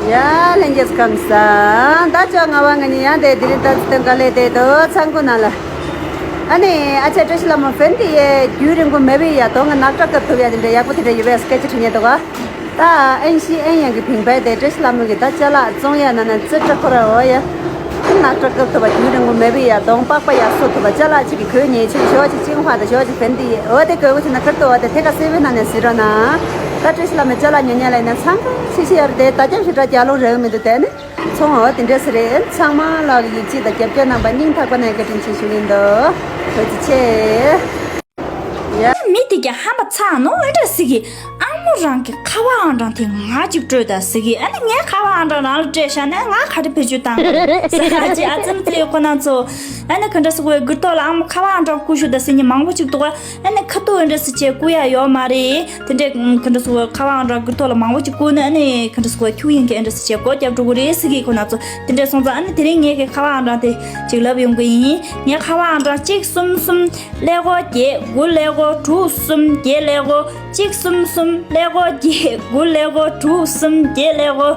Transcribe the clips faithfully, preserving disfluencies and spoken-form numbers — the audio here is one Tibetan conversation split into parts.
ཡ། ལྷན་རྒྱས་ཁམས་བཟང་། ད་ཅོག་ང་བ་ང་གཉིས་ཡང་དེ་དེ་རིང་ད་ཚིག་དོན་ག་ལེ་དེ་དོ་ཚང་ཀུ་ན་ལ། ཨ་ནི་ཨ་ཅག་བཀྲ་ཤིས་ལྷ་མོ་ཧྥན་ཏི་ཡེ་རྒྱུན་རིང་པོ་མེད་པའི་ཡ་དོ་ང་ནག་ཁྲག་བཀབ་ཐུབ་ཡ་དེ་འདྲ་ཡག་པོ་དེ་འདྲ་ཡོད་པས་སྐད་ཆ་དྲི་ཉེ་དོ་ག་ད་ཨན་ཤི་ཨན་ཡང་གི་ཕིང་པའི་དེ་བཀྲ་ཤིས་ལྷ་མོ་གི་ད་ཅ་ལག་བཙོང་ཡ་ན་ན་ཙི་ཏྲ་ཁོ་ར་འོ་ཡ། ནག་ཁྲག་བཀབ་ཐུབ་པ་རྒྱུན་རིང་པོ་མེད་པའི་ཡ་དོང་པགས་པ་ཡ་གསོ་ཐུབ་པ་ཅ་ལག་ཅིག་གི་གོས་ཉེ་ཆུ་ཞོ་ཅིག་ཅིང་ཧྭ་དང་ཞོ་ཅིག་ཧྥན་ཏི་ཡེ་འོ་དེ་གོས་གོ་ཆུ་ན་ཁར་དོ་འོ་དེ་ཐེ་ཀ་སེ་བའི་ནང་ནས་ཟི་རོ་ན། ད་བཀྲ་ཤིས་ལྷ་མོའི་ཅ་ལག་ཉོ་ཉ་ལ་ཡིན་ན་ཚང་ཀ་ཤི་ཤི་ཡ་རེད་དེ་ད་རྒྱབ་ཤི་ཏྲ་རྒྱ་ལོང་རེ་མི་འདུག་དེ་ནི། ཚོང་འོ་དེ་འདྲས་སུ་རེད། ཚང་མ་ལ་ཡིད་ཆེས་དང་རྒྱབ་སྐྱོར་གནང་པ་སྙིང་ཐག་པ་ནས་བཀའ་དྲིན་ཆེ་ཞུ་གི་ཡིན་འདུག་ཐུགས་རྗེ་ཆེ། ཡ། མི་དེ་ག་ཧམ་པ་ཚ་ནོ་འདྲ་ཟིག་གི་ཨ་མོ་རང་གི་ཁ་བ་ཨང་གྲངས་དེ་ང་ཅིག་སྤྲོད་ད་ཟིག་གི་ཨ་ནི་ངའི་ཁ་བ་ཨང་གྲངས་རང་ལ་སྤྲད་བཞག་ན་ང་ག་རེ་བེད་སྤྱོད་བཏང་དགོས་ཟེར་ཧ་ཅི་ཨ་ཙི་ཙི་ཁོ་ན་ཚོ་ཨ་ནི་ག་འདྲ་ཟིག་གོ་གུར་ཐོག་ལ་ཨ་མོ་ཁ་བ་ཨང་གྲངས་བསྐུར་ཤོག་ད་ཟེར་ནི་མང་པོ་ཅིག་འདུག་ཨ་ནི་ཁ་ཐུག་འདྲ་སི་བྱས་བསྐུར་ཡ་ཡོད་མ་རེད། དེ་འདྲས་ག་འདྲ་སོ་ཁ་བ་ཨང་གྲངས་གུ་ཐོག་ལ་མང་པོ་ཅིག་བསྐུར་ནས་ཨ་ནི་ག་འདྲ་སོ་ཁྱུ་ཡིན་གྱི་འདྲ་སི་བྱས་སྒོ་རྒྱབ་འགྲོ་གི་རེད་ཟེར་གི་ཁོ་ན་ཚོ་དེ་འདྲས་སོང་ཙང་ཨ་ནི་དེ་རིང་ངས་གི་ཁ་བ་ཨང་གྲངས་དེ་ཅིག་ལབ་ཡོང་གི་ཡིན། ངས་ཁ་བ་ཨང་གྲངས་གཅིག་གསུམ་གསུམ་ཀླད་ཀོར་བརྒྱད་དགུ་ཀླད་ཀོར་དྲུག་གསུམ་བརྒྱད་ཀླད་ཀོར་གཅིག་གསུམ་གསུམ་ཀླད་ཀོར་བརྒྱད་དགུ་ཀླད་ཀོར་དྲུག་གསུམ་བརྒྱད་ཀླད་ཀོར།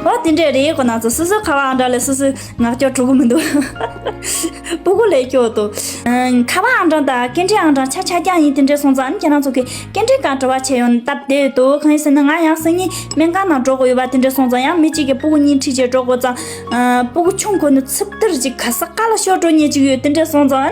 ཨོ་དེ་འདྲས་རེད་ཁོ་ན་ཚོ་སོ་སོ་ཁ་བ་ཨང་གྲངས་ལས་སོ་སོ། ངག་སྐྱོར་གྲུ་གུ་མི་འདུག་སྤུ་གུ་ལས་སྐྱོ་འདུག་ཁ་བ་ཨང་གྲངས་དང་སྐད་འཕྲིན་ཨང་གྲངས་ཆ་ཆ་རྐྱང་ཡིན་དེ་འདྲས་སོང་ཙང་ཨ་ནི་ཁྱེད་རང་ཚོ་གི་སྐད་འཕྲིན་སྒང་དྲི་བ་བྱས་ཡོང་སྟབས་བདེ་འདུག་གང་ཡིན་ཟེར་ན་ང་ཡང་སང་ཉིན་སྨན་ཁང་ནང་འགྲོ་དགོས་ཡོད་པ་དེ་འདྲས་སོང་ཙང་ཡང་མི་གཅིག་གི་སྤུ་གུ་གཉིས་ཁྲིད་བྱས་འགྲོ་དགོས་ཙང་། སྤུ་གུ་ཆུང་ཁོ་ནི་ཚིབ་ཐིར་ཅིག་ག་ས་ག་ལ་ཤོར་འགྲོ་ཉེ་ཅིག་ཡོད་དེ་འདྲས་སོང་ཙང་ཨ་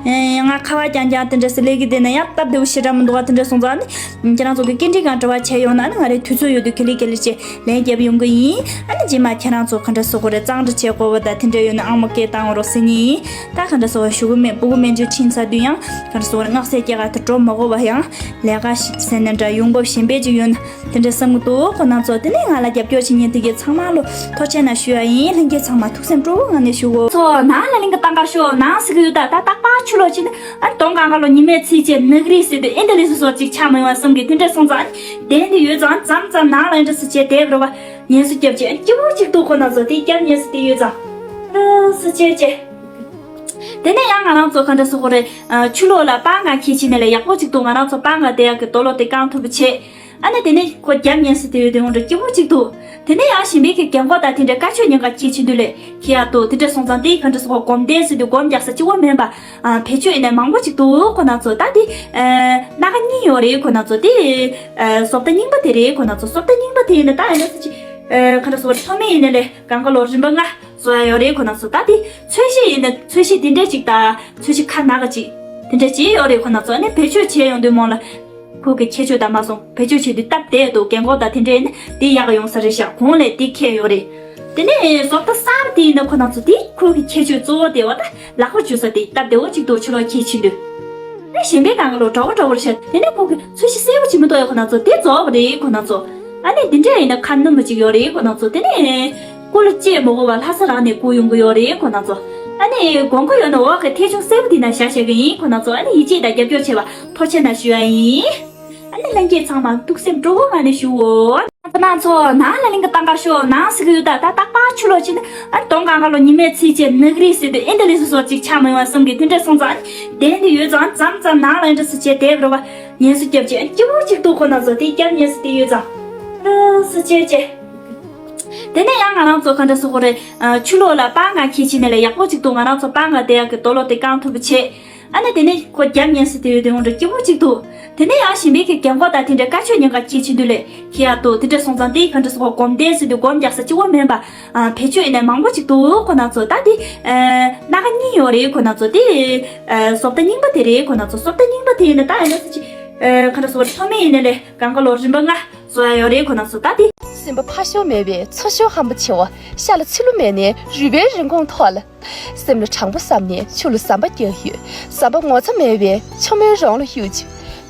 ནི། ང་ཁ་བ་རྐྱང་རྐྱང་དེ་འདྲས་སེ་ལས་ཀྱི་དེ་ན་ཡང་སྟབས་བདེ་བོ་ཞེ་དྲག་མི་འདུག་ག་དེ་འདྲས་སོང་ཙང་ཨ་ནི། ཁྱེད་རང་ཚོ་གི་སྐད་འཕྲིན་སྒང་དྲི་བ་བྱས་ཡོང་ན་ཨ་ནི་ང་རའི་དུས་ཚོད་ཡོད་དུས་ག་ལེ་ག་ལེ་བྱས། ལན་རྒྱབ་ཡོང་གི་ཡིན། ཨ་ནི་རྗེས་མ་ཁྱེད་རང་ཚོ་ག་འདྲ་བཟོ་དགོས་རེད་གཙང་སྦྲ་བྱེད་དགོས་པ་དང་དེ་འདྲ་ཡོད་ན་ཨང་མོ་སྐད་བཏང་རོགས་ཟེར་ནི་ཡིན། ད་ག་འདྲ་བཟོ་བ་ཞུ་གི་མེད་སྤུ་གུ་སྨན་བཅོས་ཕྱིན་ཚར་དུས་ཡང་ག་འདྲ་བཟོ་བ་རེད་སྔགས་སྲས་སྐྱེ་ག་དེ་འགྲོ་མ་དགོས་པ་ཡང་ལས་ཀ་ཞིག་ཟེར་ནས་འདྲ་ཡོང་འབབ་གཞན་པའི་ཅིག་ཡོད་ན་དེ་འདྲ་བསམ་གི་འདུག་ཁོ་ན་ཚོ་དེ་ནས་ང་ལ་རྒྱབ་སྐྱོར་བྱེད་མཁན་དེ་གའི་ཚང་མ་ལོ་ཐུགས་རྗེ་ཆེ་ཞུ་ཡ་ཡིན། ལྷན་རྒྱས་ཚང་མ་ཐུགས་སེམས་སྤྲོ་བོ་ངང་ནས་ཞུ་གོ་ཚོ་ནང་ལ་ལིང་ག་བཏང་ག་ཤོག་ནང་ཟེར་གི་ཡོད་ད་ད་རྟག་པར་ཆུ་ལོག་ཕྱིན་ན་ཨ་དོང་གང་ག་ལོ་ཉི་མས་ཚིག་བྱས་ནག་རིལ་ཟེར་དུས་ཨེ་འདི་ལི་སོ་སོ་ཅིག་ཆགས་མ་ཡོང་བ་བསམ་གི་དེ་འདྲ་སོང་ཙང་ཨ་ནི་དེ་འདི་ཡོད་ཙང་མཚམས་མཚམས་ནང་ལ་ཨེ་འདྲ་སུ་བྱས་དེབ་རོ་བ། ཉན་སུ་སྐྱབས་ཀྱི་སྐྱིད་པོ་གཅིག་འདུག་ཁོ་ན་ཚོ་དེ་སྐྱབས་ཉན་སུ་དེ་ཡོད་ཙང་། སུ་བྱས་བྱས། དེ་ནས་ཡང་ང་རང་ཚོ་ག་འདྲ་སུ་ཁོ་རེ། ཆུ་ལོག་ལ་སྤང་གང་ཁྱེད་ཕྱིན་ནས་ལས་ཡག་པོ་གཅིག་འདུག་ང་རང་ཚོ་སྤང་གང་དེ་ཡག་གི་དོ་ལོ་དེ་རྐང་ཐུབ་པོ་བྱས། ཨ་ནི་དེ་ནས་ཁོ་སྐྱབས་ཉན་སུ་དེ་ཡོད་དེ་འོང་འདྲ་སྐྱིད་པོ་གཅིག་འདུག་དེ་ནས་ཡང་གཞན་པའི་གི་རྒན་གོག་དང་དེ་འདྲའི་བཀའ་ཆོས་ཉན་གང་ཁྱེད་ཕྱིན་དུས་ལས་ཁྱེད་ཡག་འདུག་དེ་འདྲ་སོང་ཙང་དེ་ག་འདྲ་སུ་ཁོ་སྒོམ་བསྡད་སུ་དེ་སྒོམ་རྒྱག་ས་གཅིག་པོ་མིན་པ། བེད་སྤྱོད་ཡིན་ནས་མང་པོ་ཅིག་འདུག་ཁོ་ན་ཚོ་ད་དེ། སྣ་ཁ་གཉིས་ཡོད་རེད་ཁོ་ན་ཚོ་དེ། བཟོ་ལྟ་རྙིང་པ་དེ་རེད་ཁོ་ན་ཚོ་བཟོ་ལྟ་རྙིང་པ་དེ་ཡིན་ན་ད་ཡིན་ན་ཚོ་ཅིག་ཁ་ན་ཚོ་ཐོག་མེད་ཡིན་ན་ལས་གང་ག་ལོ་རིམ་པ་ལྔ་བཟོ་ཡ་ཡོད་རེད་ཁོ་ན་ཚོ་ད་དེ་ཚོས་གཞི་ཡིན་ན་ཚོས་གཞི་དེ་འདྲས་ཅིག་ད་ཚོས་གཞི་ཁ་ནག་ག་ཅིག་དེ་འདྲས་ཅིག་ཡོད་རེད་ཁོ་ན་ཚོ་ཨ་ནི་བེད་སྤྱོད་བྱས་ཡོང་དུས་མོ་ལ། ཁོ་གི་ཁྱད་ཆོས་དང་མ་སོང་བེད་སྤྱོད་བྱེད་དུས་སྟབས་བདེ་འདུག་རྒན་གོག་དང་དེ་འདྲས་ཡིན་ན་དེ་ཡག་ག་ཡོང་ས་རེད་ཤག་གོང་ལས་དེ་ཁྱད་ཡོད་རེད། དེ་ནས་བཟོ་ལྟ་གསར་པ་དེ་ཡིན་ན་ཁོ་ན་ཚོ་དེ་ཁོ་གི་ཁྱད་ཆོས་གཙོ་བོ་དེ་བ་ད། ལག་པ་འཇུ་ས་དེ་སྟབས་བདེ་བོ་གཅིག་འདུག་ཕྱི་ལོགས་ཁྱེད་ཕྱིན་དུས། ཨ་གཞན་པའི་གང་ག་ལོ་འདྲ་བོ་འདྲ་བོ་རེད་ཤག་དེ་ནས་ཁོ་གི་ཚོས་གཞི་གསལ་པོ་བྱེད་མི་ཐུབ་ཡ་ཁོ་ན་ཚོ་དེ་རྫོགས་པ་རེད་ཁོ་ན་ཚོ། ཨ་ནི་འདི་འདྲ་ཡིན་ན་ཁ་སྣུམ་པ་གཅིག་ཡོད་རེད་ཁོ་ན་ཚོ་དེ་ནས། སྐུ་ལ་བཅད་མ་དགོས་པ་ལྷ་ས་རང་ནས་སྐུ་ཡོང་གི་ཡོད་རེད་ཁོ་ན་ཚོ། ཨ་ནི་དགོས་མཁོ་ཡོད་ན་འོག་གི་ཐད་ཆུང་གསལ་པོ་དེ་ན་བཞག་བཞག་གི་ཡིན་ཁོ་ན་ཚོ་ཨ་ནི་ཡིད་ཆེས་དང་རྒྱབ་སྐྱོར་བྱས་པ་ཐུགས་རྗེ་ཆེ་ཞུ་ཡ་ཡིན། ཨ་ནི་ལྷན་རྒྱས་ཚང་མ་ཐུགས་སེམས་སྤྲོ་བོ་ངང་ནས་ཞུའོ། ཁོ་ན་ཚོ་ནང་ལ་ལིང་ག་བཏང་ག་ཤོག་ནང་ཟེར་གི་ཡོད་ད་ད་རྟག་པར་ཆུ་ལོག་ཕྱིན་ན་ཨ་དོང་གང་ག་ལོ་ཉི་མས་ཚིག་བྱས་ནག་རིལ་ཟེར་དུས་ཨེ་འདི་ལི་སོ་སོ་ཅིག་ཆགས་མ་ཡོང་བ་བསམ་གི་དེ་འདྲ་སོང་ཙང་ཨ་ནི་དེ་འདི་ཡོད་ཙང་མཚམས་མཚམས་ནང་ལ་ཨེ་འདྲ་སུ་བྱས་དེབ་རོ་བ་ཉན་སུ་སྐྱབས་ཀྱི་ཨ་ནི་སྐྱིད་པོ་གཅིག་འདུག་ཁོ་ན་ཚོ་དེ་སྐྱབས་ཉན་སུ་དེ་ཡོད་ཙང་། སུ་བྱས་བྱས། དེ་ནས་ཡང་ང་རང་ཚོ་ག་འདྲ་སུ་ཁོ་རེ། ཆུ་ལོག་ལ་སྤང་གང་ཁྱེད་ཕྱིན་ནས་ལས་ཡག་པོ་གཅིག་འདུག་ང་རང་ཚོ་སྤང་གང་དེ་ཡག་གི་དོ་ལོ་དེ་རྐང་ཐུབ་པོ་བྱས། ཨ་ནི་དེ་ནས་ཁོ་རྒྱབ་ཉན་སུ་དེ་ཡོད་དེ་འོང་འདྲ་སྐྱིད་པོ་གཅིག་འདུག་དེ་ནས་ཡང་གཞན་པའི་གི་རྒན་གོག་དང་དེ་འདྲའི་བཀའ་ཆོས་ཉན་གང་ཁྱེད་ཕྱིན་དུས་ལས་ཁྱེད་ཡག་འདུག་དེ་འདྲ་སོང་ཙང་དེ་ག་འདྲ་སོང་གོམ་བསྡད་སུ་དེ་སྒོམ་རྒྱག་ས་གཅིག་པོ་མིན་པ། བེད་སྤྱོད་ཡིན་ནས་མང་པོ་གཅིག་འདུག་ཁོ་ན་ཚོ་ད་དེ། སྣ་ཁ་གཉིས་ཡོད་རེད་ཁོ་ན་ཚོ་དེ། བཟོ་ལྟ་རྙིང་པ་དེ་རེད་ཁོ་ན་ཚོ་བཟོ་ལྟ་རྙིང་པ་དེ་ཡིན་ན་ད་ཡིན་ན་སུ་ཅིག་ག་འདྲ་སོང་ཐོག་མེད་ཡིན་ནས་ལས་གང་ག་ལོ་རིམ་པ་ལྔ་བཟོ་ཡ་ཡོད་རེད་ཁོ་ན་ཚོ་ད་དེ། སེམས་པ་ཕ་ཤོ་མེད་པའི་ཚོ་ཤོ་ཧམ་པ་ཆེ་བ། ཤ་ལ་ཚི་ལུ་མེད་ནས་རུས་པའི་རིན་གོང་མཐོ་ལ། སེམས་ལ་དྲང་པོ་བསམ་ནས་ཆུ་ལ་ཟམ་པ་རྒྱག་ཡོད། ཟམ་པ་ངོ་ཚ་མེད་པའི་ཆུ་མོའི་རོང་ལ་གཡུག་ཅིག་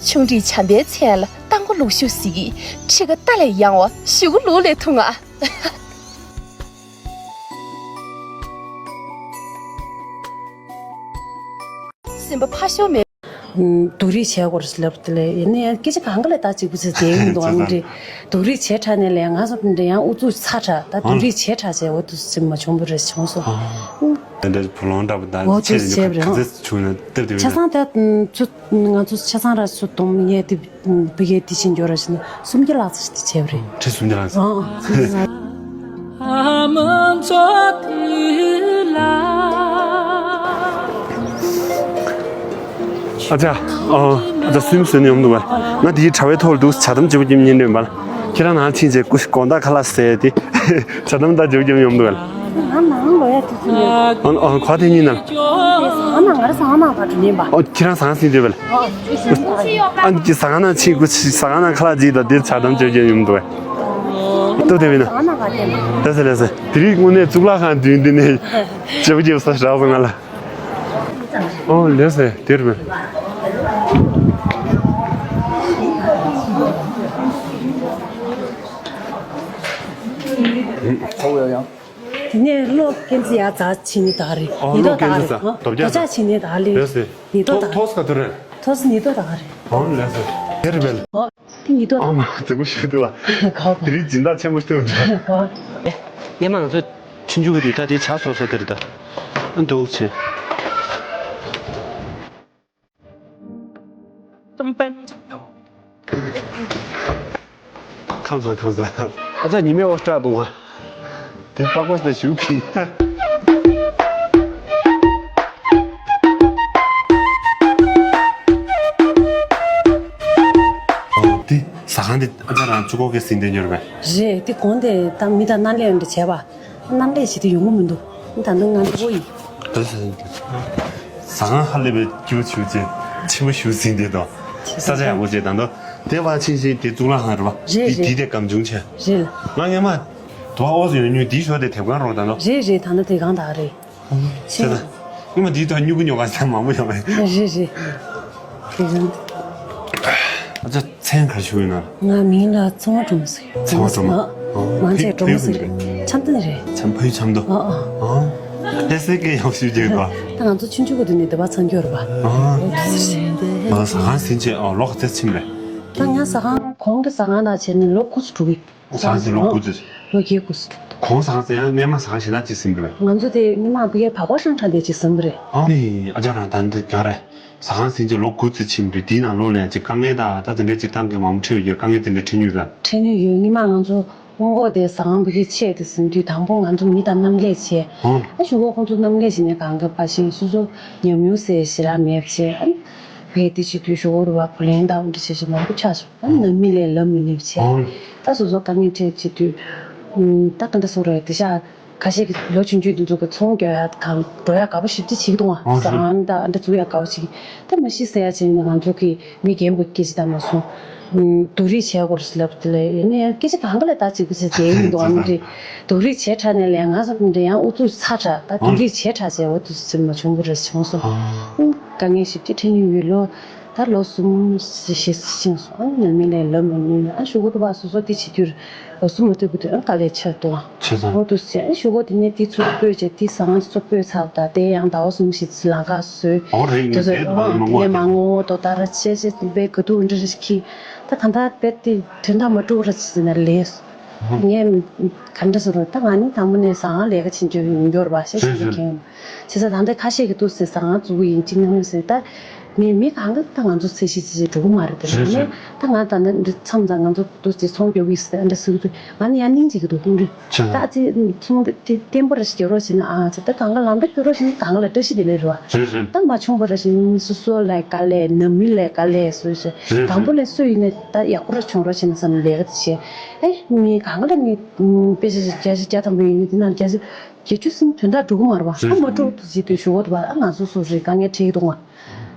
ཆུང་འདྲིས་བྱམས་པའི་མཚན་ལ་རྟ་མགོ་ལུག་ཤུགས་ཟིག་གིས་ཁྲི་ཀ་རྟ་ལས་ཡང་བ་ཞུ་གུ་ལུག་ལས་ཐུང་ང་། སེམས་པ་ཕ་ཤོ་མེད། སྡུག་རུས་བྱས་སྐོར་ལབ་དེ་ལས་ཡིན་ན་ཡང་སྐད་ཆ་གང་ག་ལས་ད་གཅིག་པུ་ཚེ་དེ་ཡིན་འདུག་ཨང་འདྲི། སྡུག་རུས་བྱས་ཁྲ་ནས་ལས་ང་ཚོ་འདྲི་ཡང་ཨུ་ཚུགས་ཚ་ཁྲ་ད་སྡུག་རུས་བྱས་ཁྲ་བྱས་འོ་དུ་སེམས་མ་བྱུང་བ་རེ་བྱུང་སོང་། དེ་འདྲ་བུ་ལོང་འདྲ་པོ་ད་འོ་ཆེ་དུ་བྱས་པ་རེད། ག་ཚོད་བྱུང་ན་སྟབས་བདེ་བ་ཆ་ཚང་ད་ཚོ་ང་ཚོ་ཆ་ཚང་ར་ཚོ་དུང་ངས་དེ་བི་གའི་དེ་བཞིན་འགྱོ་ར་བྱས་ན་སུམ་བརྒྱ་ལྷག་ཙམ་ཞིག་དེ་བྱས་པ་རེད། ཁྲི་སུམ་བརྒྱ་ལྷག་ཙམ། ཨང་ཨང་། ཨ་ཅག་ཨ་ཅག་སུན་སུན་ཡོང་འདུག་ག་ང་དེའི་དྲ་བའི་ཐོག་ལ་འདུག་ཇ་དམ་བརྗེ་པོ་རྒྱབ་ཉན་འདོད་པ་ལ། ཁྱེད་རང་ནང་ཕྱིན་རྗེས་སྐུ་དགོང་དག་ཁ་ལག་ཟས་ཏེ་ཇ་དམ་ད་བརྗེ་པོ་རྒྱབ་ཡོང་འདུག་ག་ང་ནང་ལོ་ཡ་དུས་ཚོད་ཡོད། ཨ་ཨ་ག་དེ་ཉིན་ན། ཟ་ཁང་ནང་ང་རང་ཟ་ཁང་ནང་ཕར་འགྲོ་ཉན་པ། ཨོ་ཁྱེད་རང་ཟ་ཁང་ཟིན་འདོད་པ་ལ། ཨ་ཅི་ཟ་ཁང་ནང་ཕྱིན་སྐུ་ཟ་ཁང་ནང་ཁ་ལག་ཅིག་དང་དེ་ཇ་དམ་བརྗེ་པོ་རྒྱབ་ཡོང་འདུག་ག་ཏུ་དེ་བས་ན། ཟ་ཁང་ནང་ག་དེ་ན། ལགས་སོ་ལགས་སོ། དེ་རིང་དངོས་གནས་གཙུག་ལག་ཁང་མདུན་འདི་ནས་བརྗེ་པོ་རྒྱབ་ས་རག་སོང་ང་ལ། ཨོ་ལགས་སོ་དེར་མེད། ཚ་བོ་ཡང་ཡང་། དེ་ནས་གློག་ཀན་ཙི་ཡ་ཛ་ཕྱིན་ནི་ད་རེད། ཨོ་ཉི་གློག་ཏོག་ད་ཀན་ཙི་རེད། ཛ་ཨ་རྡོ་རྒྱག་ད་ཅག་ཕྱིན་ནི་ད་རེད། ལགས་སོ། ཉི་ཏོག་ད། ཐོག་ཐོག་ག་དུ་རེད། ཐོག་ཉི་ཏོག་ད་རེད། ཨོ་ལགས་སོ། དེར་མེད། ཨོ་དེ་ཉི་ཏོག་ད། ཨ་མ་རྫིག་པོ་ཞིག་འདུག་ལ། ག་བ། དེ་རིང་སྦྱིན་བདག་ཆེན་པོ་ཞིག་འདུག་ལ། ག་བ། ཨེ་ཉི་མ་ང་ཚོ། ཆུང་ཆུང་གི་དུས་ད་དེ་ཇ་བཟོ་ས་དེར་ད། ཨ་འདུག་ཆེ། ཁམས་བཟང་ཁམས་བཟང་། ཨ་ཙ་ཉི་མའི་འོད་སྐྲག་འདུག་ང་། དེ་པགས་པ་ཞིག་ཞུ་གི། ཨོ་དེ་ཟ་ཁང་དེ་ཨ་ཅག་རང་གཅིག་པོ་གིས་ཟིན་བསྡད་ཡོད་རེད་པས། རེད། དེ་གོང་དེ་ད་མི་དང་མནའ་ལས་འདྲ་བྱས་པ། མནའ་ལས་བྱེད་དུ་ཡོང་གི་མི་འདུག་ད་ནི་ང་འགྲོ་གི་ཡིན། ད་ཟ་ཟ་ཁང་ཧ་ལས་པའི་སྐྱིད་པོ་བྱུང་རྗེས་ཆེན་པོ་ཞུ་ཟིན་བསྡད་དོ། ས་ཆ་ཡག་པོ་བྱས་ད་དོ། དེ་བ་ཕྱིན་ཕྱིན་དེ་གཙུག་ལག་ཁང་རེད་པ། རེད་དེ་རེད། དེ་དེ་སྒམ་ཆུང་ཆེ། རེད་ལ། ང་སྔས་མ་དོ་ཨོ་ཟི་ཡོད་ཉུལ་དེའི་ཞོར་དེ་དེབ་ཁང་རོགས་ད་དོ། རེད་རེད། ད་ནི་དེ་གང་དག་རེད། ཆེ་ད། སྔོན་མ་དེའི་ཐོག་སྨྱུ་གུ་ཉོ་ག་ས་མང་པོ་ཡོད་རེད། རེད་རེད། དེ་གང་། ཨ་ཅག་མཚན་ག་རེ་ཞུ་ཡོད་ན། ང་མིང་ལ་ཚེ་དབང་སྒྲོལ་མ་ཟེར། ཚེ་དབང་སྒྲོལ་མ། ཨ། ཨོ། མང་ཆེ་ཕ་སྒྲོལ་མ་ཕ་ཡུལ་ཟེར་ག་རེ། འཆམ་མཐུན་རེད། འཆམ་ཕ་ཡུལ་འཆམ་མདོ། ཨ་ཨ། ཨོ། ལྷ་སའི་སྐད་ཡག་ཤོས་ཅིག་གོ། ད་ང་ཚོ་ཆུང་ཆུང་གི་དུས་ནས་འདི་པར་འཚང་རྒྱུ་རེད་པ། ཨོ། ཨོ་དེ་ཟེར་རེད། ཨོ་ཟ་ཁང་ཟིན་བྱས་ཨོ་ལོག་ཚེ་ཕྱིན་པས། ད་ང་ཟ་ཁང་གོང་གི་ཟ་ཁང་དང་བྱས་ནས་ལོ་དགུ་ཙམ་འགྲོ་གི། ཟ་ཁང་ཟིན་ལོ་དགུ་ཙམ། ལོ་བརྒྱད་དགུ་ཙམ། གོང་ཟ་ཁང་ཟིན་ཡང་སྔས་མ་ཟ་ཁང་གཞན་དག་ཅིག་ཟིན་པས། ང་ཚོ་དེ་སྔས་མ་ཕ་གིར་བག་ཕར་ཤང་ཁྲ་དེ་ཅིག་ཟིན་པ་རེད། ཨོ་ནི་ཨ་ཅག་རང་ད་འདི་ག་རེད། ཟ་ཁང་ཟིན་གྱི་ལོ་དགུ་ཙམ་ཕྱིན་པ་རེད། དེའི་ནང་ལོགས་ནས་ཅིག་དཀའ་ངལ་དང་ད་དེ་འདྲའི་ཅིག་བཏང་མཁན་མང་པོ་འཕྲད་ཡོད། དཀའ་ངལ་དེ་འདྲ་འཕྲད་མྱོང་ཡོད་ད། འཕྲད་མྱོང་ཡོད། སྔས་མ་ང་ཚོ་སྔོན་འགོག་དེ་ཟ་ཁང་ཕ་གིར་ཆད་དེ་ཟིན་དུས་དང་པོ་ང་ཚོ་མི་དང་མཉམ་ལས་བྱས། ཨོ། ཨ་གཞུག་གུ་ཁོང་ཚོ་མཉམ་ལས་བྱས་ནས་གང་ག་ཕར་ཕྱིན། སོ་སོ་ཉམས་མྱོང་ཟེར་ཞེ་དྲག་མེད་བྱས། ཨ་ཕ་གིར་དེ་བྱེད་དུས་གཞུག་གུ་རུ་བ་བུ་ལོན་དང་འདི་བྱེད་བྱེད་མང་པོ་ཆགས་སོང་། ཨ་ནང་མི་ལས་ལབ་མི་ལས་བྱས། ཨོ། ད་སོ་སོ་དཀའ་ངལ་འཕྲད་བྱེད་དུས། ཨུམ། ད་ག་འདྲ་སོང་རེད་དེ་ཤག་ཁ་ཤས་ཀྱིས་ལོ་ཆུང་ཆུང་དེ་ཚོ་གི་ཚོང་རྒྱག་ཡ་གང་འགྲོ་ཡ་དགའ་པོ་ཞེ་པོ་ཅིག་བྱེད་ཀྱི་འདུག་ཨ། ཨོ་ཟ་ཁང་དང་འདྲ་འཛུགས་ཡ་དགའ་པོ་ཞིག་ད་མ་གཞི་ཟེར་ཡ་བྱས་ན་ང་ཚོ་གི་མི་རྒན་པོ་སྐད་ཆ་ད་མ་སོང་། ཨུམ། སྡུག་རུས་བྱས་དགོས་ལབ་དེ་ལས་ཡིན་ན་ཡང་སྐད་ཆ་གང་ག་ལ་ད་ཅིག་གི་ཟེར་བསྡད་ཀྱི་འདུག་ཨ། མི་རེད། སྡུག་རུས་བྱས་དྲགས་ནས་ལས་ང་ཚོ་འདི་ཡང་ཨུ་ཚུགས་ཚ་དྲགས། ད་སྡུག་རུས་བྱས་དྲགས་བྱས་འོ་དུ་ཟེར་མ་བྱུང་བ་རེད་བྱུང་སོང་། ཨུམ། དཀའ་ངལ་ཞེ་པོ་ཅིག་འཕྲད་མྱོང་ཡོད་ལོ། ད་ལོ་གསུམ་བཞི་ཕྱིན་སོང་། ཨ་ནི་ནང་མི་ལས་ལབ་མ་ནུས། ཨ་གཞུག་གུ་དུ་བ་སོ་སོ་དེ་བྱེད་དུས་ལོ་གསུམ་མ་ཐུབ་ཀྱི་དུས་ཨ་དཀའ་ལས་ཆེ་འདུག་ཨ། བྱས་ཙང་། ཨོ་དུ་ཟེར། ཨ་གཞུག་གུ་དེ་ནས་དེ་ཚུར་སྤོས་བྱས་དེ་ཟ་ཁང་ཚུར་སྤོས་ཚར། ད་དེ་ཡང་ཟླ་བ་གསུམ་བཞི་ལམ་ཁ་བཟོས། ཨོ་རེད། དེ་ངས་ཚོ་བསྡད་ཨོ་དུས་མ་དེ་ནས་མ་ངོ་། ངོ་ཏོག་ལྟར་བྱས་བྱས་དེ་པའི་དགའ་སྡུག་འདྲ་ཞིག་གིས་ད་གང་ལྟར་དཔེ་དེ་དོན་དག་མ་འགྲུབ་ར་ཟེར་ན་ལས། ངས་ག་འདྲ་ཟེར་རོ། ད་ང་ནི་དང་པོ་ནས་ཟ་ཁང་ལས་ཀ་བྱེད་རྒྱུ་ཡིན་རྒྱུ་རེད་པ་ཞེས་བཤད་མཁན། བྱས་ཙང་ད་ལྟ་ཁ་ཤས་ཀྱིས་འདུག་ཟེར་ཟ་ཁང་བཙུགས་ཀྱི་ཡིན་ཅིག་སྣང་མེད་ཟེར། ད་མི་མི་གང་ག་ད་ང་ཚོ་ཚད་གཞི་ཅིག་འགྲོ་གི་མ་རེད། ད་རེད་ནས་རེད། ད་ང་ད་ནི་འདི་མཚམས་ད་ང་ཚོ་འདུག་ཟེར་ཚོང་རྒྱག་གི་ཡིན་ཟེར་ཨ་འདྲ་ཟེར་གི་འདུག་ང་ནི་ཡང་སྙིང་རྗེ་གི་འདུག་ཁོང་ཚོས། ད་ཨ་ཙི་ཚོང་དེ་བརྟན་པོ་ར་ཞིག་རྒྱག་རོགས་བྱས་ན། ཨ་ཙི་ད་གང་ག་ལམ་འགྲོ་སྐྱོད་རོགས་བྱས་ན་གང་ག་ལ་བཀྲ་ཤིས་བདེ་ལེགས་རེད་པ། རེད་རེད། ད་མ་བྱུང་བ་ར་ཞིག་སོ་སོ་ལ་དཀའ་ལས། ནང་མི་ལ་དཀའ་ལས་བཟོས་བྱས། རེད་དང་པོ་རེད། ལས་སུ་ཡིན་ནས་ད་ཡག་པོ་ར་བྱུང་རོགས་བྱས་ན་བསམ་ལས་ཀ་དེ་བྱས། ཨེ་མི་གང་ག་ལ་ངས་དཔེ་ཆ་བརྒྱ་ཆ་བརྒྱ་ཐམ་པ་ཡིན་ནས་དེ་ནང་བརྒྱ་ཆ་བརྒྱད་ཅུ་ཟིན་དོན་དག་འགྲོ་གི་མ་རེད་པ། ཨ་མ་འགྲོ་དུ་ཟིན་དུས་ཞུ་གོ་དུ་བ། ཨ་ང་ཚོ་སོ་སོའི་དཀའ་ངལ་འཕྲད་ཀྱི་འདུག་ཨ།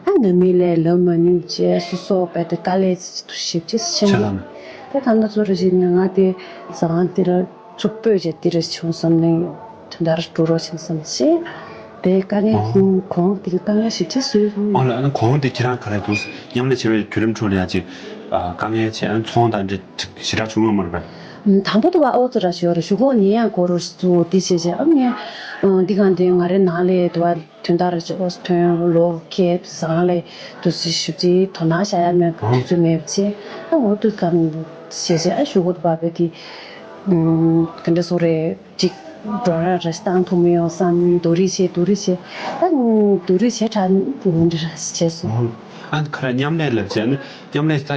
ཨ་ནང་མི་ལས་ལབ་མ་ནུས་བྱས་སོ་སོ་དཔེ་དེ་དཀའ་ལས་ཞིབ་ཅིག་ཆེ་ན། དེ་གང་ལ་ཚོ་རེ་བཞིན་ང་དེ་ཟ་ཁང་དེ་ལ་ཚུར་སྤོས་བྱས་དེ་རེ་བྱུང་བསམ་ནས་དོན་དག་འགྲོ་རོགས་བྱུང་བསམ་ཞེས་དེ་དཀའ་ངལ་ཨོ། གོང་དེ་གི་དཀའ་ངལ་ཞིབ་ཅིག་བཟོས་སོང་། ཨོ་ལ་ཨ་ནི་གོང་དེ་ཁྱེད་རང་ག་རེ་འདུག་མཉམ་ལས་བྱེད་པའི་བརྒྱུད་རིམ་ཁྲོད་ལ་ཡང་ཅིག་དཀའ་ངལ་ཆེ་ཨ་ནི་ཚོང་དང་འབྲེལ་ཞེ་དྲག་བྱུང་ཡོད་མ་རེད་པས། དང་པོ་དུ་བ་ཨོ་ཙི་ར་ཞོར་ཞུ་གོ་ཉེ་ཡང་གོ་རུ་སུ་དེ་བྱས་བྱས་ཨ་ངས་འདི་གང་དེ་ང་རེ་ནང་ལས་དུ་བ་དོན་དག་ར་ཅིག་ཨོ་ཐོན་ལོ་ཁེབ་ཟང་ལས་དུ་སི་ཞུ་ཅིག་དོ་སྣང་བྱ་ཡ་མེད་དུ་མེད་བྱས་ཨ་ངོ་དུ་གང་བྱས་བྱས་ཨ་ཞུ་གོ་དུ་བ་བས་དེ་ག་འདྲ་སོ་རེད་ཅིག་འགྲོ་ར་ར་ཞིག་བཏང་ཐུབ་མི་ཡོང་བསམ། སྡུག་རུས་བྱས་སྡུག་རུས་བྱས་ཨ་སྡུག་རུས་བྱས་དྲག་འདི་ར་བྱས་སོང་། ཨ་ཁ་ར་མཉམ་ལས་ལ་བྱས་ན་མཉམ་ལས་ད་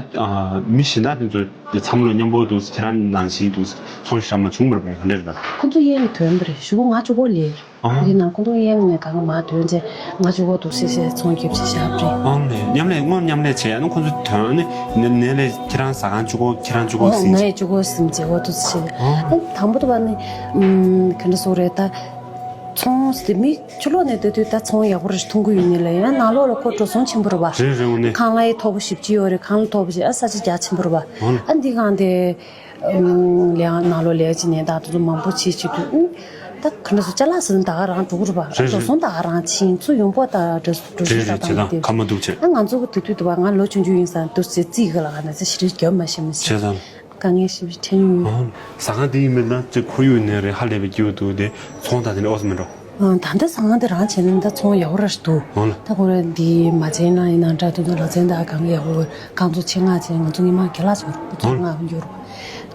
མི་གཞན་དག་དེ་ཚོ་མཚམས་ལ་མཉམ་པོ་འདུག་ཁྱེད་རང་ནང་བཞིན་འདུག་ཚོང་ཞིག་རག་མ་བྱུང་བར་པ་ག་འདྲ་རེད་ད། ཁོ་ཚོ་གཡས་ལ་ཐོན་པ་རེད། གཞུག་གུ་ང་གཅིག་པོ་ལས། ཨ། དེ་ནང་ཁོ་ཚོ་གཡས་ནས་གང་ག་མ་ཐོན་ཚེ་ང་གཅིག་པོ་འདུག་སེ་སེ་ཚོང་རྒྱབ་ཅེས་བཞག་པ་རེད། ཨང་ལས་མཉམ་ལས་སྔོན་མཉམ་ལས་བྱས་ཡ་ན་ཁོ་ཚོ་ཐོན་ནས་ནས་ནས་ལས་ཁྱེད་རང་ཟ་ཁང་གཅིག་པོ་ཁྱེད་རང་གཅིག་པོ་ཨོ་ཟིན། ངས་གཅིག་པོ་ཟིན་བྱས་འོ་འདུག་སེ་བྱས། ཨ། ཨ་དང་པོ་དུ་བ་ནི་ཨམ་ག་འདྲ་སོ་རེད་ད། ཚོང་ཟེར་མི་ཕྱི་ལོགས་ནས་ལྟ་དུས་ད་ཚོང་ཡག་པོ་རེ་མཐོང་གི་ཡོད་ནི་ལ་ཡང་ནང་ལོགས་ལ་ཁོ་འགྲོ་སོང་ཆེན་པོ་རེད་བ། རེད་རེད་འོ་ནི། ཁང་གླའི་མཐོ་པོ་ཞེ་པོ་ཅིག་ཡོད་རེད། ཁང་གླ་མཐོ་པོ་ཞིག་ཨ་ས་ཆ་རྒྱ་ཆེན་པོ་རེད་བ། ཨོ་ལ། ཨ་འདི་གང་དེ། ཨུམ་ལས་ནང་ལོགས་ལས་ཀ་བྱེད་ནས་ད་དུ་མང་པོ་བྱེད་བྱེད་དུས་ཨུམ། ད་ག་འདྲ་སོ་ཅ་ལག་ཟེར་ན་ད་ག་རང་འགྲོ་གི་རེད་བ། རེད་འགྲོ་རེད། སོང་ད་ག་རང་ཕྱིན་ཚུར་ཡོང་པོ་ད་འགྲོ་འགྲོ་སོང་རེད་ད་རེད། བྱེད་དང་ད་ཁ་མ་འདུག་བྱེད། ཨ་ང་ཚོ་གི་དུས་དུས་དུ་བ་ང་ལོ་ཆུང་ཆུང་ཡིན་ཙང་འདུག་ཟེར་རྩིས་གི་ལ་ག་ན་ཚེ་ཞེ་དྲག་རྒྱབ་མ་ཤེས་མི་བྱེད་ཤེས། དང་། དཀའ་ངལ་ཞེ་པོ་ཅིག་འཕྲད་མྱོང་ཡོད། ཨང་། ཟ་ཁང་འདི་ཡིན་མིན་ན་ཅིག་ཁོར་ཡུག་ནས་རེད་ཧ་ལས་པའི་སྐྱིད་པོ་འདུག་དེ་ཚོང་དང་དེ་འདྲ་ཨོ་ཙམ་མི་འགྲོ། ཨང་། ད་ལྟ་ཟ་ཁང་འདི་རང་བྱས་ན་ད་ཚོང་ཡག་པོ་ར་ཞིག་འདུག་ཨང་ལ། ད་ཁོ་ར་འདི་མ་བྱས་ན་ཡིན་ན་འདྲ་དུ་ཚོ་ལ་ཚན་ད་གང་ག་ཡག་པོ་གང་ཚོ་ཆེད་མངགས་བྱས་ང་ཚོ་ཉི་མ་རྒྱ་ལག་ཚོར་ཚོང་ཨང་། མངགས་འགྱུར་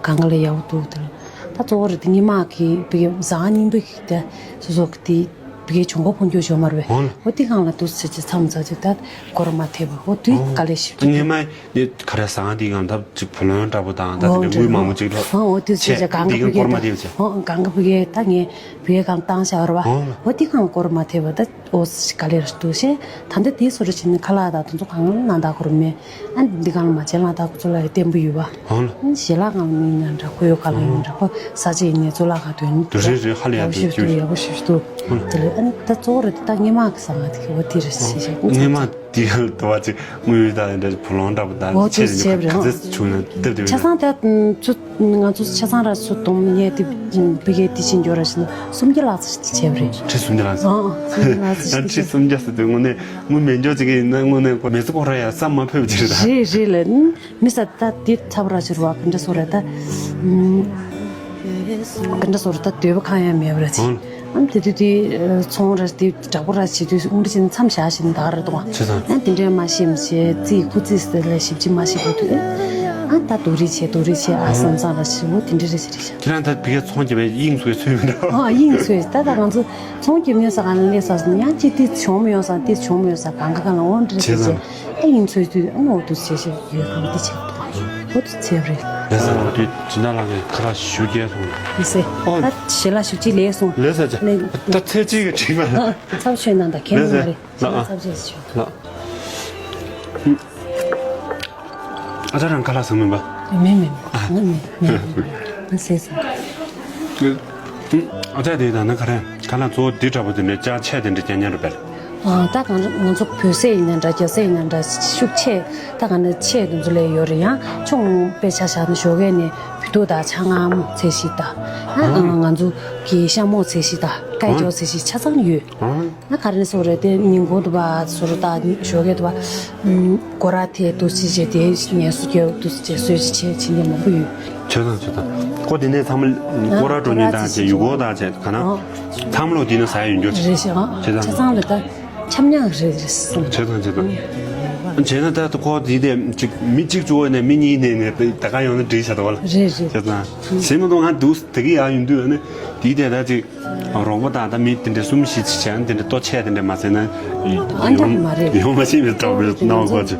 གང་ག་ལ་ཡག་པོ་འདུག་དེ་ལ་ད་གཙོ་བོ་ར་འདི་ཉི་མ་གི་བི་ཟ་ཁང་རྙིང་པ་གི་དེ་སོ་སོ་གི་དེ། བི་གའི་གྱོང་པོ་ཕོན་ཆོག་ཞོ་མར་བས། འོ་ལ། འོ་དེ་སྒང་ལ་དུས་ཚོད་ཅིག་མཚམས་ཚ་ཅིག་ད་སྐོར་མ་ཐེབས་པ་འོ་དུས་དཀའ་ལས་ཞིབ་ཅིག་ངས་མ་ནི་ག་རེ་ཟ་ཁང་དེའི་སྒང་ད་ཅིག་བུ་ལོན་འདྲ་པོ་དང་ད་དེ་འདྲ་དངུལ་མང་པོ་ཅིག་རོགས། འོ་འོ་དུས་ཚོད་ཅིག་གང་ག་བི་གའི་ད་འོ་འོ་གང་ག་བི་གའི་ད་ངས་བི་གའི་སྒང་བཏང་བཞག་ར་བ། འོ་ལ། འོ་དེ་སྒང་སྐོར་མ་ཐེབས་པ་ད་འོ་དཀའ་ལས་ར་འདུག་ཤེ། ད་འདི་དེ་སོ་ར་ཕྱིན་ནས་ཁ་ལག་དང་དུ་ཚོ་གང་ན་ད་སྐོར་མེད། ཨ་འདི་གང་ལ་མ་བྱེད་ལ་ད་ཁོ་ཚོ་ལ་ཡ་བརྟན་པོ་ཡོད་པ། ཨང་། ཞལ་ལག་ངང་མིན་ན་འདྲ་ཁོ་ཡོད་ག་ལ་ཡོད་འདྲ་ཁོ་ས་ཆ་ཡིན་ནས་གཙུག་ལག་ཁང་དོན་དུ་རེད་རེད་ཧ་ལས་ཡག་ཡག་པོ་ཞིབ་ཏུ་ཡག་པོ་ཞིབ་ཏུ། དེ་ལས་ཨ་ནི་ད་གཙོ་བོ་རེད་ད་སྔས་མ་གི་ཟ་ཁང་དེ་གི་འོ་དེ་རེད་ཞེས་བཤད། སྔས་མ་དེ་ག་ལ་དུ་བ་ཅིག་དངུལ་ད་འདྲ་བུ་ལོན་འདྲ་པོ་ད་འོ་ཆེ་དེ་རེད་ཆེ་ག་ཚོད་བྱུང་ན་སྟབས་བདེ་བ་ཆ་ཡོད། ཚང་ད་ཚོ་ང་ཚོ་ཆ་ཚང་ར་ཚོ་སྡོམ་ཡས་དེ་བི་གའི་དེ་ཕྱིན་འགྱོ་ར་ཞིག་ན་སུམ་བརྒྱ་ལྷག་ཙམ་ཞིག་བྱས་པ་རེད། ཁྲི་སུམ་བརྒྱ་ལྷག་ཙམ། ཨང་ཨང་སུམ་བརྒྱ་ལྷག་ཙམ་ཞིག་ཁྲི་སུམ་བརྒྱ་ཟེར་དུས་དངོས་གནས་དངུལ་མེད་འཇོག་ཅིག་ཡིན་ན་དངོས་གནས་མི་ཚེ་ཁོ་ར་ཡ་བསམ་མ་ཕོད་པ་ཅིག་རེད་ད། རེད་རེད་ལ། མི་ས་ད་དེ་ཚ་བ་ར་ཕྱིར་བ་ག་འདྲ་སོ་ར་ད། ག་འདྲ་སོ་ར་ད་འདོད་པ་གང་ཡང་མེད་པ་ར་ཅིག་ཨང་། ཨམ་དེ་དུས་དེ་ཚོང་ར་དེ་དྲག་པོ་ར་བྱེད་དུས་དངུལ་ཅན་མཚམས་བཞག་བཞིན་ད་ར་གཏོང་བ། ཅི་ཙང་། ཨ་དེ་འདྲས་མ་ཤེས་མི་ཤེས་རྩིས་ཁུ་རྩིས་ཟེར་ལ་ཞིབ་ཅིག་མ་ཤེས་པ་དུས། ཨ་ད་སྡུག་རིས་བྱས་སྡུག་རིས་བྱས་ཨ་བསམ་བསམ་ར་ཞིབ་མོ་དེ་འདྲས་རེ་ཞིག་རེད་ཤག་ཁྱེད་རང་ད་བི་གའི་ཚོང་རྒྱབ་པའི་དབྱིངས་སུ་ཚུད་མི་འདྲ་བ། ཨ་དབྱིངས་ཚུད་ད་ད་ང་ཚོ་ཚོང་རྒྱབ་ཡོད་ས་གང་ལ་སླེབས་ས་སོང་ཡང་ཅི་དེ་བྱུང་མི་ཡོང་ས་དེ་བྱུང་མི་ཡོང་ས་གང་ག་གང་ལ་འོང་འདྲ་ཅི་ཅི་ཅི་ཙང་། ཨ་དབྱིངས་ཚུད་དུས་ཨ་མོ་དུ་བྱས་ཤིག་ཡོད་གང་དེ་བྱས་འདུག་འོ་དུ་བྱས་རེད། ལས་ས་འོ་དུ་ཇི་འདྲ་ལ་ངས་ཁ་ལག་ཞུ་རྒྱལ་སོང་། ལས་སེ། ཨོ། ད་ཞེ་ལ་ཞུ་ཅི་ལས་སོང་། ལས་ས་ཅི། ལས། ད་ཚེ་གཅིག་གི་དྲིས་པ་ལ། ཚབ་ཆོས་ནང་ད་ཁྱེད་ལས་ནང་ས་རེད། ལ་ཨ། ཚབ་ཆོས་ཆོས། ལ། ཨ་ཅག་རང་ཁ་ལག་ཟ་མིན་པ། མེད་མེད་མེད། ང་མེད་མེད་མེད། ང་ཟས་ཟ། ཨ་ཅག་དེ་ད་ནི་ག་རེ་ཁ་ལག་གཙོ་བོ་འདི་འདྲ་པོ་དེ་འདྲ་ཅག་ཆས་དེ་འདྲ་རྒྱག་ཉན་རུ་བལ། ཨ་ད་གང་ང་ཚོ་བོད་ཟས་ཡིན་ན་འདྲ་རྒྱ་ཟས་ཡིན་ན་འདྲ་ཤུགས་ཆེ་ད་གང་ན་ཆེ་དེ་ཚོ་ལས་ཡོད་རེད་ཡང་ཆུང་དཔེ་ཆ་བཞག་ན་ཞོགས་ཀས་ནས་བོད་ཐུག་དང་ཆང་ངམ་ཚད་ཤིག་དང་ཨ་ང་ཚོ་གི་ཤ་མོག་ཚད་ཤིག་དང་སྐད་ཅོར་ཚད་ཤིག་ཆ་ཚང་ཡོད། ཨ། ང་ག་རེ་ཟེར་རེད་དེ་ཉིན་གུང་དུ་བ་ཟུར་དང་ཞོགས་ཀས་དུ་བ། སྒོ་ར་ཐེ་དུ་ཅི་བྱེད་དེ་ངལ་གསོ་རྒྱག་དུ་ཅི་བྱེད་སོས་ཅི་བྱེད་བྱེད་མཁན་མང་པོ་ཡོད། བྱས་ཙང་བྱས་ཙང་ཁོ་དེ་ནས་ཚང་མ་སྒོ་ར་འགྲོ་ཉིན་དང་བྱས་ཡུལ་སྐོར་དང་བྱས་ག་ན་ཚང་མ་ལོ་དེ་ན་ཟ་ཡ་ཡོད་འགྱོ་བྱས། རེད་ཤག་བྱས་ཙང་ཆ་ཚང་ལ་ད་ཆ་མཉམ་རེད་རེད་བསམ། བྱས་ཙང་བྱས་ཙང་བྱས་ན་ད་ཁོ་དེ་དེ་ཅིག་མི་གཅིག་བཅུ་བ་ནས་མི་གཉིས་ནས་ནས་ད་ག་ཡོང་ན་འགྲིག་ཤག་ད་བ་ལ། རེད་རེད། བྱས་ཙང་ཞེ་མ་གཏོགས་ང་འདུག་དེ་གི་ཡ་ཡོང་དུས་ནི་དེ་དེ་ད་ཅིག་རོགས་པ་དང་ད་མི་དེ་འདྲ་གསུམ་བཞི་ཅིག་བྱས་ན་དེ་འདྲ་ལྟོ་ཆས་དེ་འདྲ་མ་ཟས་ན་ཨ་འདྲ་མ་རེད། ཡོང་མ་ཤེས་པའི་སྟོབས་རེད་སྣང་བ་གོ་ཅི།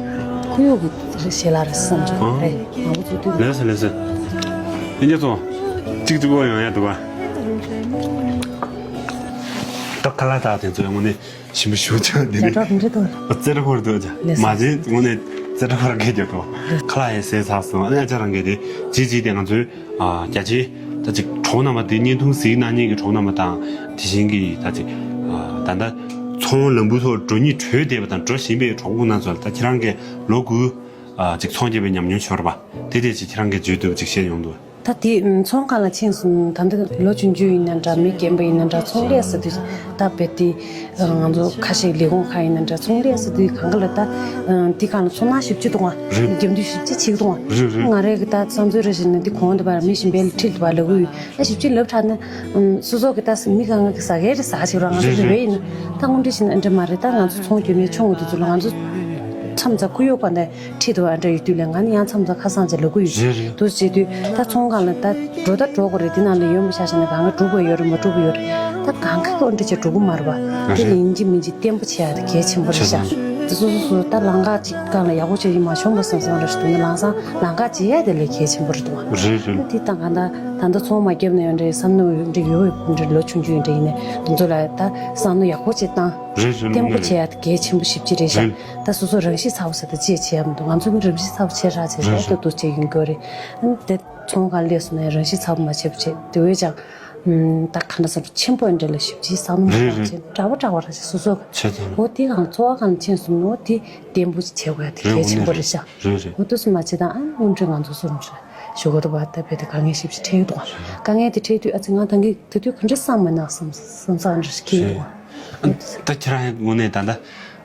ཁོ་ཡོག་གི་ཞེ་ལ་རེད་བསམ་ཅིག་རེད་མང་པོ་ཚོ་དུས། ལས་སོ་ལས་སོ། ཨིན་ཇི་ཚོ། གཅིག་གཅིག་པོ་ཡོང་ཡ་འདུག་ག་ད་ཁ་ལག་དག་དེ་ཚོ་ཡོང་ནི་ཞིམ་པོ་ཞུ་ཆོག་འདི་རེད། ད་འདྲ་འདྲ་འདུག་རྩེ་རུ་ཧོར་འདུག་ཅག་ལས་སོ། མ་ཟད་དངོས་གནས་རྩེ་རུ་ཧོར་གེ་རྒྱབ་འདུག་ཁ་ལག་ཡ་ཟས་ཚར་སོང་ཨ་ཅག་རང་གེ་རེད་ཇི་ཇི་དེ་ང་ཚོའི། རྒྱ་ཆེའི་ད་ཅིག་གྲོགས་རྣམ་པ་དེ་བརྙན་ཐུང་གཟིགས་གནང་མཁན་གྱི་གྲོགས་རྣམ་པ་དང་དེ་བཞིན་གྱི་ད་ཅིག་ད་ལྟ་ཚོང་ལམ་བུ་ཐོག་འགྲོ་སྙིང་བྲོས་བསྡད་པ་དང་འགྲོ་བཞིན་པའི་གྲོགས་པོ་རྣམ་ཚོ་ལ་ད་ཁྱེད་རང་གིས་ལོ་དགུ་ཅིག་ཚོང་རྒྱབ་པའི་ཉམས་མྱོང་ཤོར་བ་དེ་དེ་ཅིག་ཁྱེད་རང་གིས་བརྗོད་འདོད་པ་ཅིག་བཤད་ཡོང་འདུག་ད་དེ་ཚོང་ཁང་ལ་ཕྱིན་སོང་ད་འདི་ལོ་ཆུང་ཆུང་ཡིན་ན་འདྲ་མི་རྒན་པ་ཡིན་ན་འདྲ་ཚོང་ལས་ཟེར་དུས་ད་རྦད་དེ། ང་ཚོ་ཁ་ཤས་ལས་ཁུངས་ཁག་ཡིན་ན་འདྲ་ཚོང་ལས་ཟེར་དུས་གང་ག་ལ་ད། འདི་གང་ལ་ཚོར་སྣང་ཞིབ་ཅིག་གཏོང་བ། རེད། རྒྱབ་མདུན་ཞིབ་ཅིག་ཅིག་གཏོང་བ། རེད་རེད། ང་རའི་གི་ད་བསམ་ཚུལ་རེ་བཞིན་ན་འདི་གོང་དུ་བར་མི་གཞན་པའི་ཁྲིད་དུ་བར་ལབ་གི་ཡོད། ཨ་ཞིབ་ཅིག་ལབ་དྲགས་ན། སོ་སོ་གི་ད་མི་གང་ག་གི་ཟ་གེ་རེ་ཟ་ཞིག་ར་ང་ཚོ་རེད་རེད་རེད་ཡིན་ན། ད་དངོས་འབྲེལ་ཞིག་ན་འདྲ་མ་རེད་ད་ང་ཚོ་ཚོང་རྒྱབ་མཁན་ཆུང་ངུ་དེ་ཚོ་ལ་ང་ཚོ། མཚམས་ཚ་ཁུ་ཡོག་པ་འདྲ་ཁྲིད་དུ་བར་འདྲ་ཡོད་དུས་ལ་ང་ནི་ཡང་མཚམས་ཚ་ཁ་སང་ཅིག་ལབ་གི་ཡོད། རེད་རེད། དུ་བྱེད་དུས་ད་ཚོང་ཁང་ལ་ད་འགྲོ་ད་འགྲོ་དགོས་རེད་འདི་ནང་ལ་ཡོད་མ་ཆ་བྱས་ན་གང་ག་འགྲུབ་དགོས་ཡོད་རེད་མ་འགྲུབ་དགོས་ཡོད་རེད། ད་གང་ག་གི་འདྲ་ཅིག་འགྲོ་གི་མ་རེད་པ། དེ་རེད། ཡིན་གཅིག་མིན་གཅིག་བརྟན་པོ་བྱེད་ཡ་དེ་གལ་ཆེན་པོ་རེད་ཤག་དེ་སོ་སོ་སོ་ད་ལམ་ཁ་ཅིག་སྒང་ལ་ཡག་པོ་བྱས་ཡིན་མ་བྱུང་བ་བསམ་བསམ་རེ་ཞིག་འདུག་ན། ལམ་སང་ལམ་ཁ་བྱེད་ཡ་དེ་ལས་གལ་ཆེན་པོ་རེད་འདུག་བ། རེད་རེད། དེ་དང་གང་ལྟར་ད་ལྟ་ཚོང་མ་བརྒྱབ་ན་ཡང་འདྲ། བསམ་མནོ་ཡོད་འདྲ་ཡོད་འདྲ་ལོ་ཆུང་ཆུང་ཡིན་འདྲ་ཡིན་ནའི་དེ་ཚོ་ལ་ད་བསམ་མནོ་ཡག་པོ་ཅིག་བཏང་། རེད་རེད། བརྟན་པོ་བྱེད་ཡ་དེ་གལ་ཆེན་པོ་ཞེ་པོ་ཅིག་རེད་ཤག་རེད། ད་སོ་སོ་རང་ཤི་ཚ་བོ་ཟེར་ད་ཅི་བྱེད་ཡ་མི་འདུག་ང་ཚོ་གི་རང་ཤི་ཚ་བོ་བྱེད་རག་བྱེད་རེད་ད་འདུག་བྱེད་ཡིན་དགོས་རེད། དེ་ཚོང་གང་སླེབས་སོང་ན་རང་ཤི་ཚ་བོ་མ་བྱེད་པ་བྱེད་དེ་བས་ཀྱང་། ད་ག་འདྲ་ཟེར་ཆེན་པོ་འདྲ་ལ་ཞིབ་ཅིག་བསམ་བློ་མ་བཏང་ཅིག་འདྲ་བོ་འདྲ་བོ་ར་ཅིག་སོ་སོ་ག་བྱེད་དང་། འོ་དེ་གང་འཚོ་བ་གང་ཕྱིན་སོང་ནོ་དེ་བརྟན་པོ་ཅིག་བྱེད་དགོས་ཡ་དེ་གལ་ཆེན་པོ་རེད་ཤག་རེད་རེད། འོ་དུ་སུ་མ་བྱེད་དང་ཨ་ནི་དངོས་འབྲེལ་ང་ཚོ་སོ་རུ་ཞུ་གོ་དུ་བ་ད་བེ་དེ་དཀའ་ངལ་ཞིབ་ཅིག་འཕྲད་ཀྱི་འདུག་དཀའ་ངལ་དེ་འཕྲད་དུས་ཨ་ཙི་ང་ད་གི་དེ་དུས་ག་འདྲ་བསམ་མ་ནང་བསམ་བསམ་བསམ་འདྲ་ཞིག་གི་འདུག་ད་ཁྱེད་རང་ངོ་ནས་ད་ལྟ།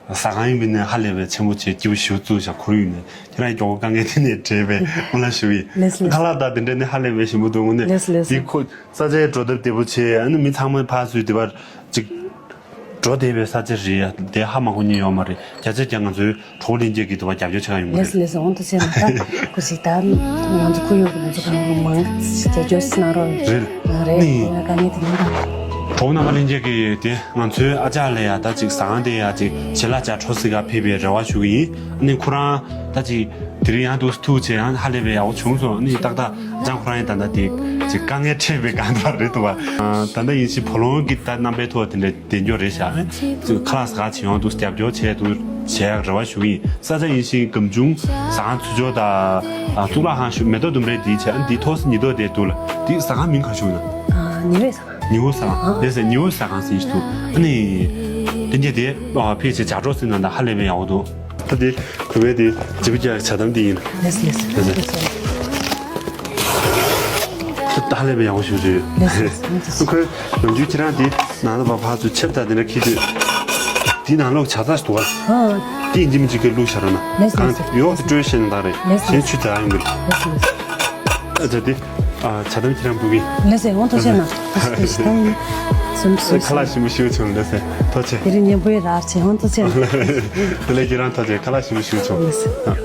ཟ་ཁང་ཡིན་པ་ནས་ཧ་ལས་པའི་ཆེན་པོ་བྱས་སྐྱིད་པོ་ཞེ་པོ་བཙུགས་བཞག་ཁོར་ཡུག་ནས་ཁྱེད་རང་མགྱོགས་པོ་དཀའ་ངལ་དེ་ནས་བྲལ་བའི་སྨོན་ལམ་ཞུ་ཡི། ལགས་སོ། ཁ་ལག་དང་དེ་འདྲ་ནི་ཧ་ལས་པའི་ཞིམ་པོ་འདུག་དངོས་གནས། ལགས་སོ་ལགས་སོ། འདི་ཁོ་ས་ཆའི་འགྲོ་སྟབས་བདེ་པོ་བྱས། ཨ་ནི་མི་ཚང་མ་ཕར་ཚུར་དེ་བར་ཅིག་འགྲོ་བདེ་བའི་ས་ཆ་རེད་ཡ། དེ་ཧ་མ་གོ་མཁན་ཡོད་མ་རེད། བརྒྱ་ཆ་བརྒྱ་ང་ཚོའི་གྲོགས་ལྷན་རྒྱས་ཀྱིས་དེ་བར་རྒྱབ་སྐྱོར་བྱེད་ག་ཡོང་གི་ལགས་སོ་རེད། ལགས་སོ། འོང་དུ་བྱས་ན་ད་ཁོ་ཞིག་ད་ང་ཚོ་ཁོར་ཡུག་གི་ང་ཚོ་གང་གི་མང་ཞིག་རྒྱབ་སྐྱོར་ཞིག་གནང་རོགས་རེད། རེད། ང་རེད། ནི་ང་དཀའ་ངལ་དེ་ཡིན་དང་། གྲོགས་རྣམ་པ་ལྷན་རྒྱས་ཀྱིས་དེ་ང་ཚོའི་ཨ་ཅག་ལ་ཡ་ད་ཅིག་ཟ་ཁང་དེ་ཡ་ཅིག་ཞལ་ལག་ཅིག་འཕྲོ་སྲིད་ག་ཕེབས་པའི་རེ་བ་ཞུ་གི་ཡིན། ཨ་ནི་ཁོ་རང་ད་ཅིག་དེ་རིང་ཡང་འདུག་ཐུག་བྱས་ཡང་ཧ་ལས་པའི་ཡག་པོ་བྱུང་སོང་། ཨ་ནི་ཏག་ཏག་ཅང་ཁོ་རང་ཡང་ད་ལྟ་དེ་ཅིག་དཀའ་ངལ་འཕྲད་པའི་སྒང་དེ་རེད་འདུག་བ། ད་ལྟ་ཡིན་ཕྱིན་བུ་ལོན་གྱི་ད་རྣམ་པའི་ཐོག་དེ་འདྲ་བདེ་འཇོག་རེད་ཤག་ཨ་ནི་ཁ་ལག་ཟ་ག་བྱེད་ཡོང་འདུག་རྒྱབ་སྐྱོར་བྱས་འདུག་བྱས་ཡག་རེ་བ་ཞུ་གི་ཡིན། ས་ཆ་ཡིན་ཕྱིན་སྒམ་ཆུང་ཟ་ཁང་ཚུར་ཕྱོགས་དང་གཙུག་ལག་ཁང་ཞུ་མེ་ཏོག་ལྡུམ་རའི་དེའི་ཆེད། ཨ་ནི་དེའི་ཐོག་སེ་ཉི་ལྡོག་དེ་འདུག་ལ། དེ་ཟ་ཁང་མིང་ག་ཞུ་ན། ཉི་འོད་ཟ་ཁང་། ཉི་འོད་ཟ་ཁང་། ལགས་སེ། ཉི་འོད་ཟ་ཁང་ཟེར་ཞིག་འདུག་ཨ་ནི་དེ་འདྲ་དེ་ཕལ་ཆེར་ཇ་གྲོགས་ཟེར་ན་ད་ཧ་ལས་པའི་ཡག་པོ་འདུག་ད་དེ་བོད་པའི་དེ་བྱིས་པ་རྒྱག་ཇ་དམ་དེ་ཡིན། ལགས་སེ་ལགས་སེ། ལགས་སེ། ད་ཧ་ལས་པའི་ཡག་པོ་ཞིག་བཟོས་ཡོད། ལགས་སེ་ལགས་སེ། ཁོས་ནམ་རྒྱུན་ཁྱེད་རང་དེ་ནང་ལ་བ་ཕར་ཚུར་ཆབ་དང་དེ་འདྲ་འཁྱེར་དུས་དེའི་ནང་ལོགས་ཇ་ཚ་ཞིག་འདུག་ག་ཨ། དེ་ཡིན་གཅིག་མིན་གཅིག་གི་བླུགས་བཞག་རོགས་གནང་། ལགས་སེ་། གང་ལགས་སེ། ཡོག་དེ་སྤྲོད་ཤེས་ན་ད་རེད། ལགས་སེ། གཞན་ཆུ་ཇ་ཡོང་གི་རེད། ལགས་སེ་ལགས་སེ། ཨ་ཇ་དེ། ཨ་ཇ་དམ་ཁྱེད་རང་འབུལ་གི། ལགས་སེ། འོང་དུ་ཆེ་ན། ལགས་སེ། ད་སུམ་སུམ་ཁ་ལག་ཞིམ་པོ་ཞིག་བྱུང་། ལགས་སེ། ཐུགས་རྗེ་ཆེ། དེ་རིང་ཉན་པོའི་རར་ཆེ། འོང་དུ་ཆེ་ན། དེ་ལས་ཁྱེད་རང་ཐུགས་རྗེ་ཆེ། ཁ་ལག་ཞིམ་པོ་ཞིག་བྱུང་། ལགས་སེ། ཨ།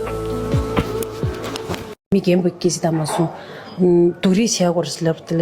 མི་རྒན་པོ་སྐད་ཆ་ད་མ་སོང་། སྡུག་རུས་བྱས་དགོས་རེད་ལབ་དེ་ལས།